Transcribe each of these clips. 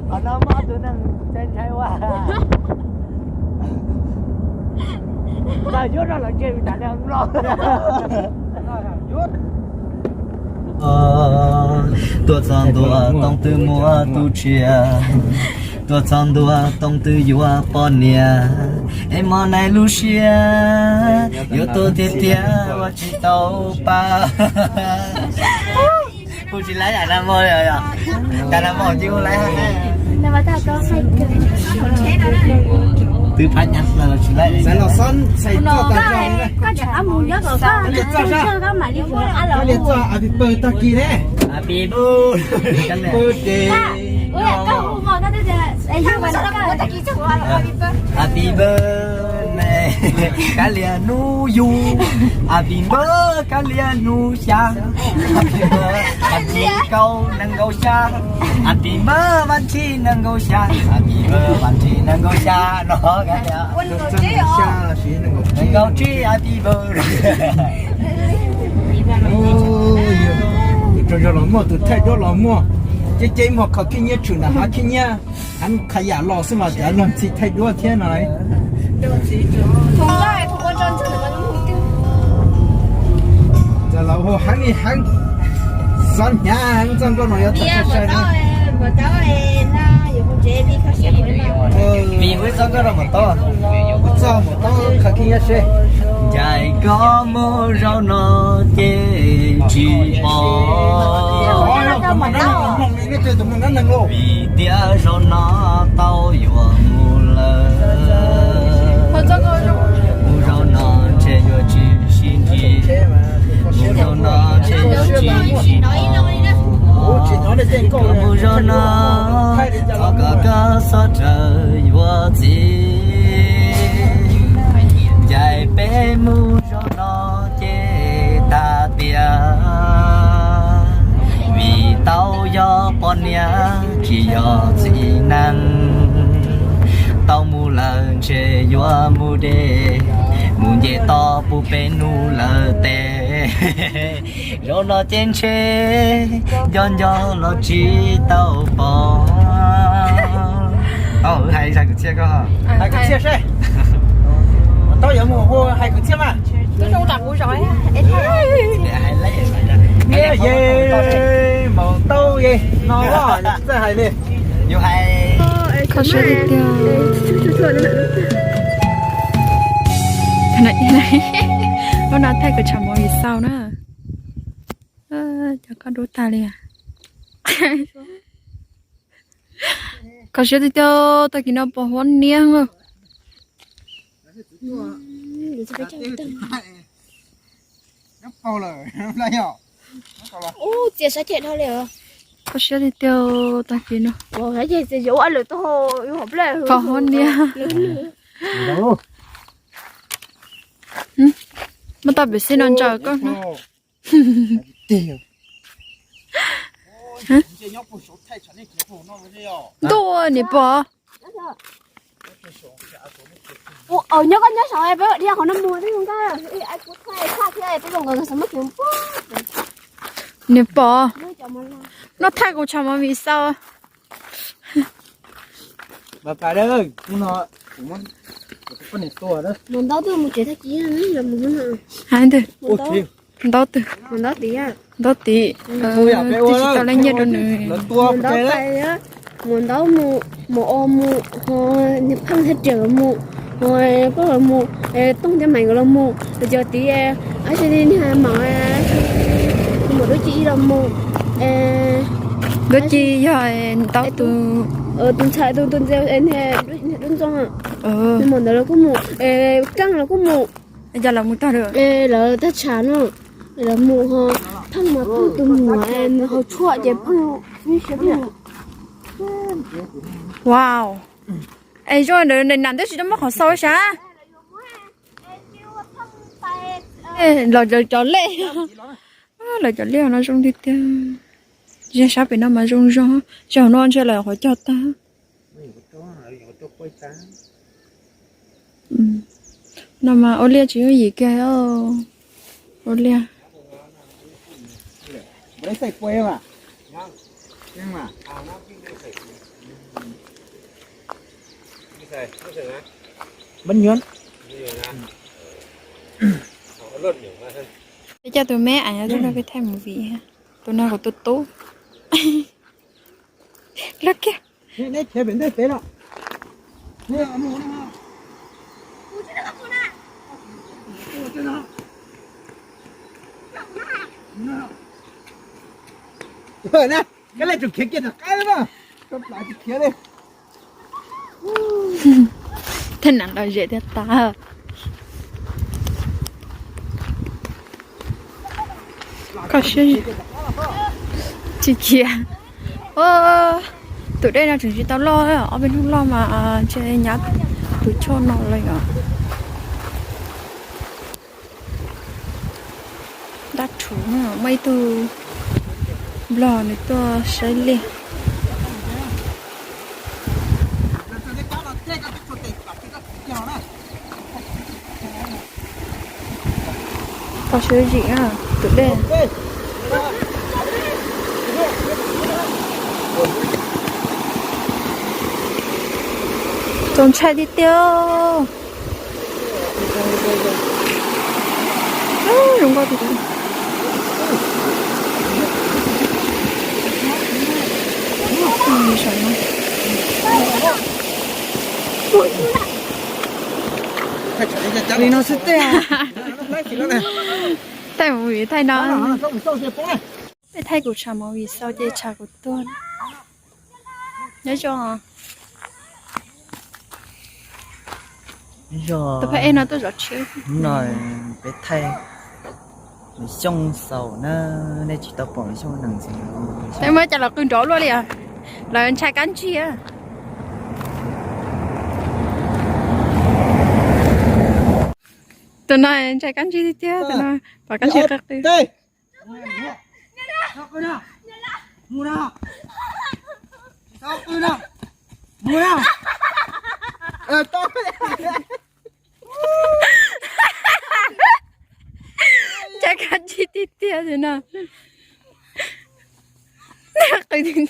Qhov no mob tus neeg ntshai ntshai ua. Txawm yuav rau lawv ntse tas li los. Tuaj txog ntua tooj twb muaj tus tshiab, tuaj txog ntua tooj twb yuav poj niam, es hmo nais lub siab yuav tuag tiag tiag ua tsis tau pa. Kuv tsis laib yam na mo, yog yog cas na mo cia kuv laib. Twb phab nyas los tsis laib. Xav los xob txhais txoj tag zog. Koj tseem qab mus nyob kom koj txoj koj mam li ua a los li txoj a pis pawg tag kis ne. A pis pawg ces koj hu mos koj twb tias Happy birthday, kab lias hnub yug. Happy birthday, kab lias hnub xya. Happy birthday, vas thiv kaum nees nkaum xya. Happy birthday, vas thiv nees nkaum xya. Happy birthday, vas thiv nees nkaum xya no. Nees nkaum tsib, happy birthday. Tus rog los muaj, tus thaij duab los muaj. Ceb ceb muag kho khib nyiab tshwm nram hav khib nyiab, hav qha yam los xwb mas cov luag ntxhi thaij duab thiab no. Txawm los hu heev li heev, xob hnyav heev, txoj nkauj no yuav tawm sai sai na. Vim hu txoj nkauj no mas tau, txoj mas tau kho khib nyiab seb. Ncaim koj mus zaum no ces tsis pom. Vim tias zaum no tau yuav mus lawm. Mus zaum no ntshe yuav tsis sib ntsib. Mus zaum no ntshe yuav tsis sib pom. Mus zaum no, thov kom koj xob raws yuav txiv. Ncaim peb mus zaum no ces tag tiag, vim tau yog poj niam tsis yog txiv neej. Tau mus lawm ntshe yuav mus deb, mus nce toj puv peb hnub lawm tes. Zaum no ces ntshe nco nco los tsis tau pom. Tau hais zaj kwv txhiaj koj, hais kwv txhiaj seb. Tau yuav mus hu hais kwv txhiaj mas. Ye, maum tau ye no txawj hais li. Yus hais kho siab tiag tiag. Lub no thaij kuv tshav mov vim xaus na. Cov koj dub tag li. Kho siab tiag tiag, tag kis no pom huab niab. Kho siab tiag tiag, tag kis no pom huab niab. Muab tau pem xij no ntsaws koj no. Ntuj, niam pog. Nyob koj nyob saud peb dhia qhov no mus, kuv thaij thiab peb zoo nkauj xav muab tsev. Niam pog, no thaij kuv tshav mov vim xaus. Mus ntaub twg mus tsev tag kis, mus ntau twg, ntau twg, ntau tid, twb tsis tau lab nyiaj rau nws. Mus ntaub, mus o mus, ho niag pheej thiaj riam los mus, ho koj los mus, tooj thiab mais nkawd los mus, los cov tid, ab tsi li niag mam, mam dub ci ib los mus, dub ci yog ntaub tus, tus ntxhais tus tus ntxhais niag dub ntxoo, mus ntawd los kuj mus, keej los kuj mus. Yog lawv mus tag lawm, lawv tag tshav no. Lawv mus ho pheej mas pheej tus muam nws haus tshuaj ces pheej. Wow. Es zoo ntawd nam ntawd tsis tau muab qhov xaus sav. Lawv cov lej, lawv cov lej no zoo tiag tiag. Zej sab pem no mas zoo zoo, zej hauv no ntshe lawv qhov cog tag. No mas ua liaj tsis yooj yim kiag, ua liaj. Peb coj tus me aiv tuaj nrog peb thaij movie, tus no kuv tus tub. Lov kiag. Koj le tsum khiav kiag tom qab na, koj plam tsis khiav li. Tej nam lom zem tiag tas. Koj siab tsis khiav. Tus dej no tseem tsis tau loj, ob peb hnub loj mas ntshe nyab tus choj no lawm os. Dab rhuv, muaj ib tug nplog nws tuaj saib liaj. Koj siab zim tus dej. Txaus ntshai tiag tiag. Zoo nkauj tiag tiag. Li no xwb tej. Thaij movie thaij no. Peb thaij kuv tshav movie xaus ces tshav kuv tuag. Nyob zoo. Tus phab ej no tuaj zov tsheb no. Peb thaij Xyooj xaus na, nej tsis tau pom Xyooj nees xaus. Peb muab cov los qw nrov luaj li os. Lawv ntshai kab ntsig. Tus no ntshai kab ntsig tiag tiag, tus no pom kab ntsig qw qw. Ntshai kab ntsig tiag tiag tus no. Qw,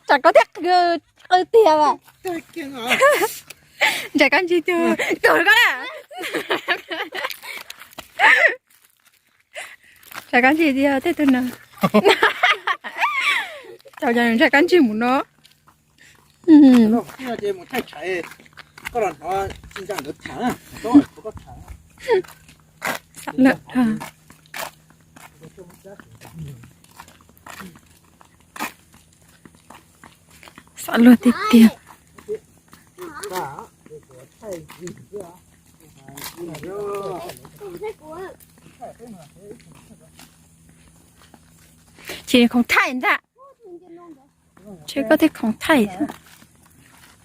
tsam koj thiaj qw tiag as. Ntshai kab ntsig tiag, tus koj na. Ntshai kab ntsig tiag tej tug no. Cov ntshai kab ntsig mus no. Xam lawm dhau. Xam luag tiag tiag. Ces khoom thaij ntag. Ces koj thiaj khoom thaij xwb.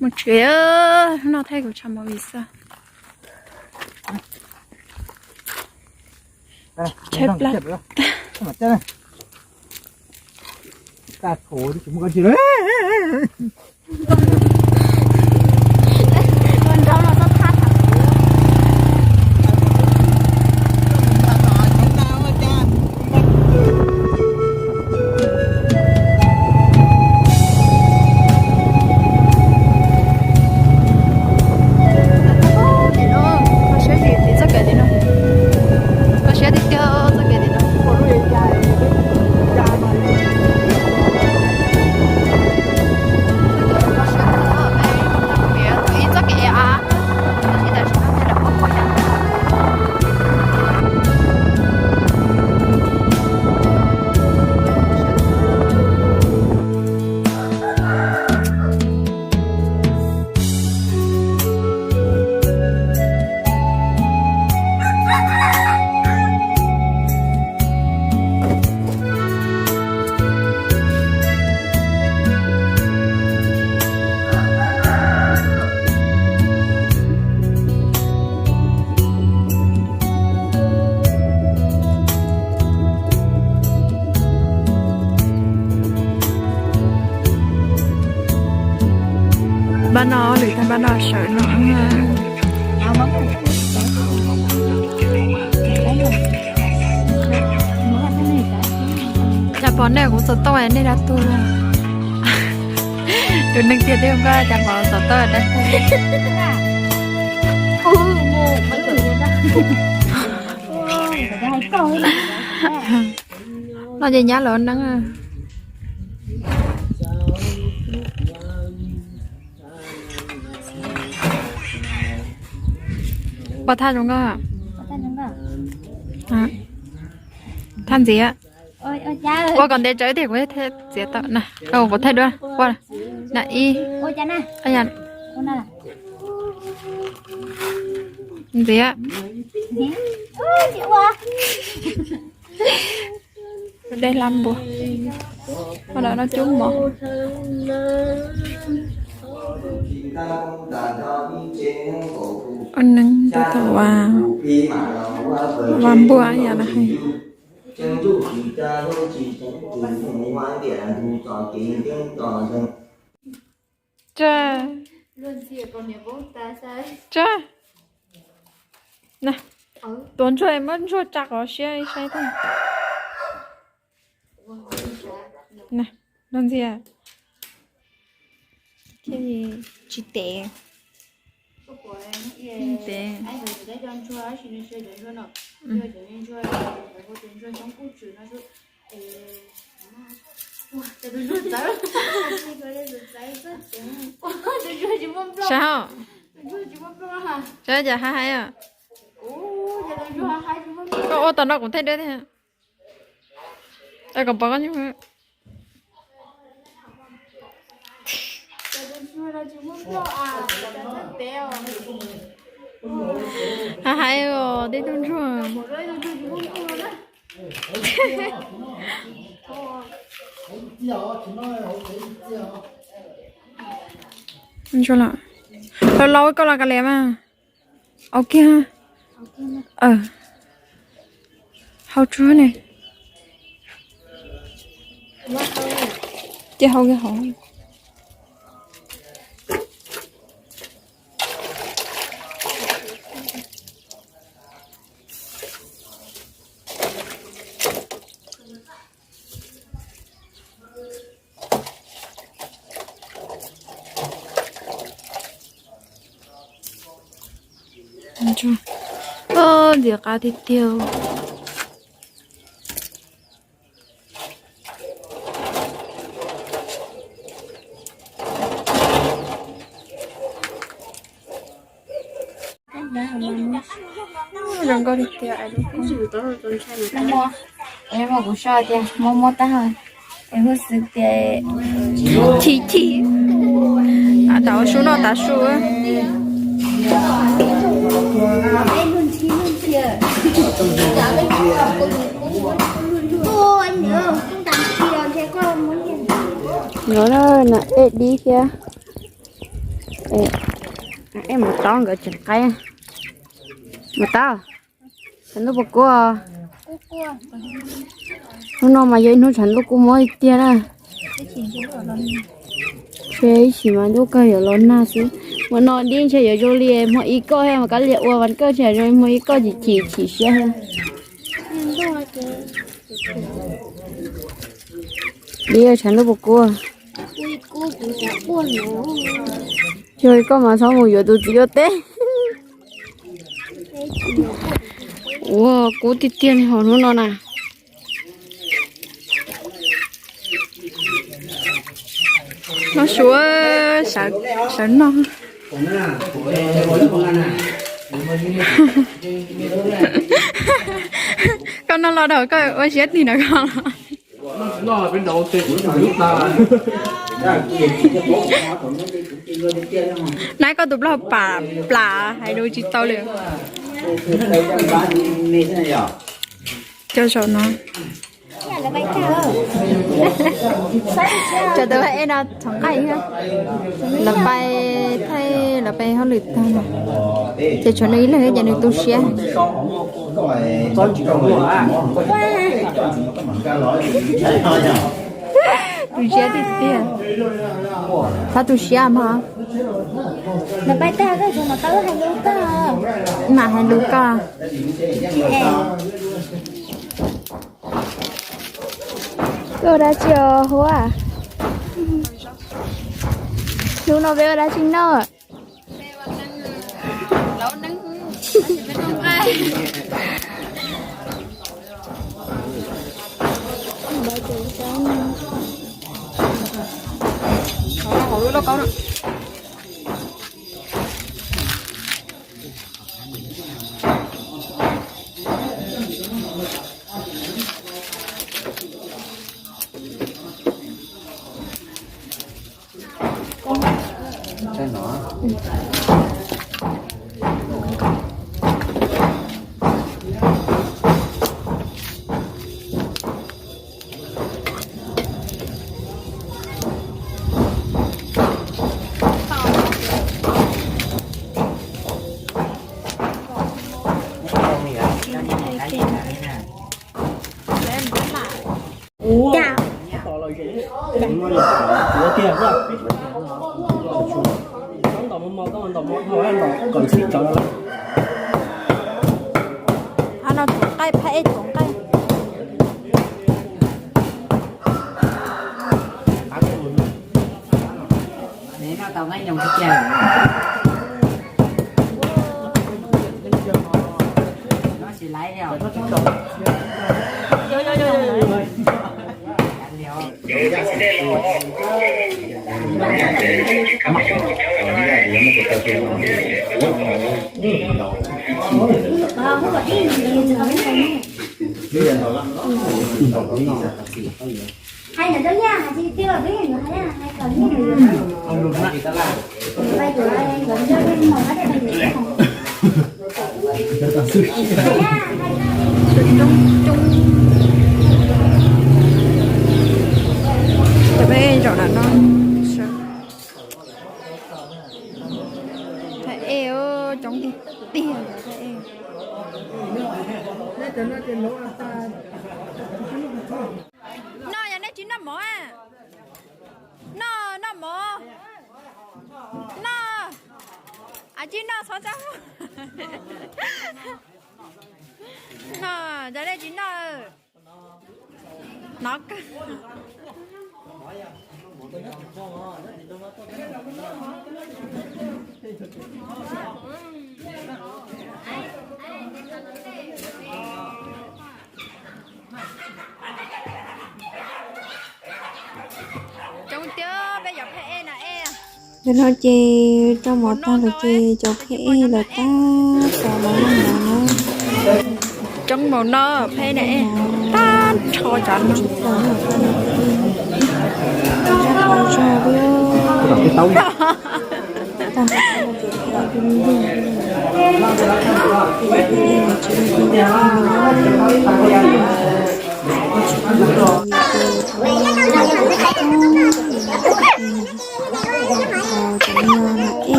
Mus tsev, hnub no thaij kuv tshav movie xwb. Tshaib plab. Koj siab tiag tiag txoj kev tim no. No lwm tab npaj no sawv no. Cas pom nej kuv xov tooj nej dab tuag. Tus neeg tiag tiag npaj cas pom xov tooj dab tuag. No ces nyab lawv neeb. Pov thaj zoo nkauj. Thaj ntxiv. Ua kom ntev tsawv tiag kuv thiaj txiav tau na. Pov thaj dua. Ua na ib. Ntxiv. Dej hlab npua. Ua no cub mov. Ua neeb rau thaum vas npua yam no. Tsa. Tsa. Tuav ntsuag muab ntsuag tsa qhov siab saib tag. Luag ntxiag. Tsis tev. Tev. Saib, saib cas hais hais. Koj ua tau no kuv thiaj deb thiab. Kom pov koj. Hais hais os, tib tug ntsuag. Ntsuag los, los laus koj los kav liam mas. Au kiag. Hau tsuag ne. Cia hau kiag hauv. Ntxiv qab tiag tiag. Zoo nkauj tiag tiag. Kuv so tias muab muab tag, es huaj xwm tias chim chim. Tau su noj tav su. Nkawd na, ej dib thiab. Ej, mus taub nkawd tseem qaib. Mus taub, tshav ntuj puas kub? Hnub no mas yog ib hnub tshav ntuj kub mob tiag tiag na. Ntshe ib sim mas ntuj kawg yuav los nag xwb. Hmo no dib ntshe yuav zoo li hmo ib koj thiab mas kab liam ua vas kawg ntshe zoo hmo ib koj chim chim chim siab thiab. Dib tshav ntuj puas kub? Yog koj mas txhob mus yuav tus txiv yuav teb. Ua kub tiag tiag li hauv hnub no na. Noj su, sawv noj. Koj noj los dhau koj ua siab tig ntawm koj los. Nab koj tus plaub pam plam hais lus tsis tau li. Cov zaum no, cov tau eb no txhoov nqaij thiab. Lawv pais thaij lawv pais hauj lwm tag no, ces tshuav nws ib leeg ces nws tu siab. Tu siab tiag tiag. Txhob tu siab mog. Nws pais tag koj tsuas mam tau hais lus koj. Mam hais lus koj. Koj ua dab tsi os Huab? Hnub no peb ua dab tsi noj? Qhov no tsoom qaij, phab ej tsoom qaij. Cov peb zaum nram no. Phab ej coob tiag tiag. Noj, yog nej tsis noj mov, noj, noj mov, noj, tsis noj txhob tsab muag. Noj, yog nej tsis noj, hnov kawg. Coob tiag, peb cov phab ej na ej. Ntawm no ces rau mov tag lawm ces cov phab ej lawv tab tom los noj mov na. Coob npaum no phab ej na ej, tag nrho cov no. Zaj qhov zog lub. Cov no na ej,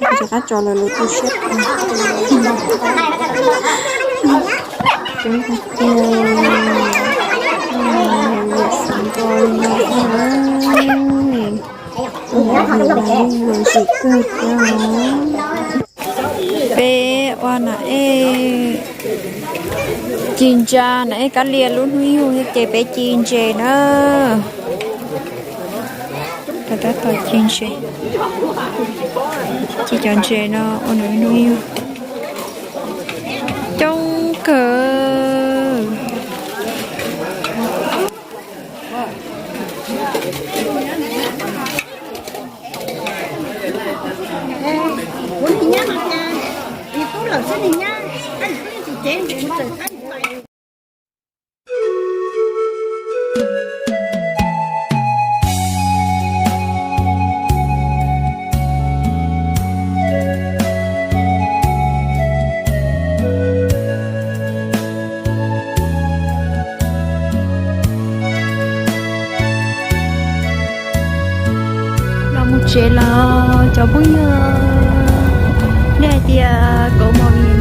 rov qab tso lawv lub tub siab. Coob tiag tiag, yam xeev nkaus li no thiab. Tus yam li ntawd yeej yog zim kawg thiab os. Peb ua nam ej ci ntsa, nam ej kab lia lub hnub yug thiab ces peb ci ntses na. Tab tom ci ntses, ci cov ntses no ua nws hnub yug. Coob kawg. Los mus tsev los cov phooj ywg, nej hais tias kauv movie